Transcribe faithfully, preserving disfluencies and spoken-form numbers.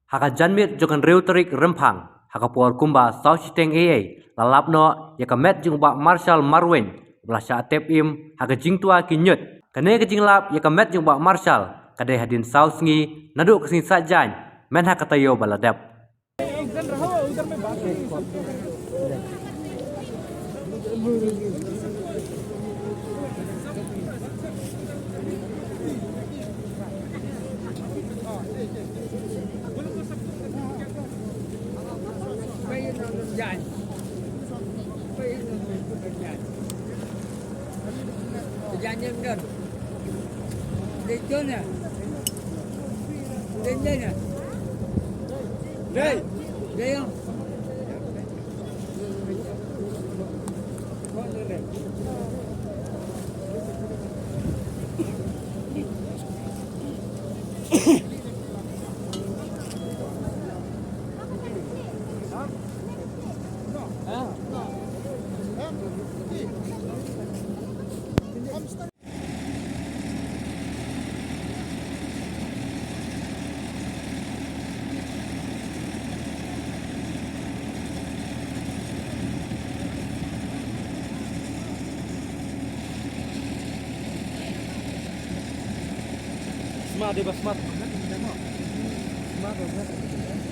Ha ka janmiet jong ka hynriew tarik Rymphang, ha ka por kumba saw shiteng eiei, la lap noh ïa ka met jong u Bah Marshal Marwein, uba la shah tep im ha ka jingtwa ki ñiut. Kane ka jinglap ïa ka met jong u Bah Marshal ka dei hadien saw sngi naduh ka sngi Saitjaiñ, myn ha ka taïew ba la dep. Smart deh, bah, smart. Smart, bah.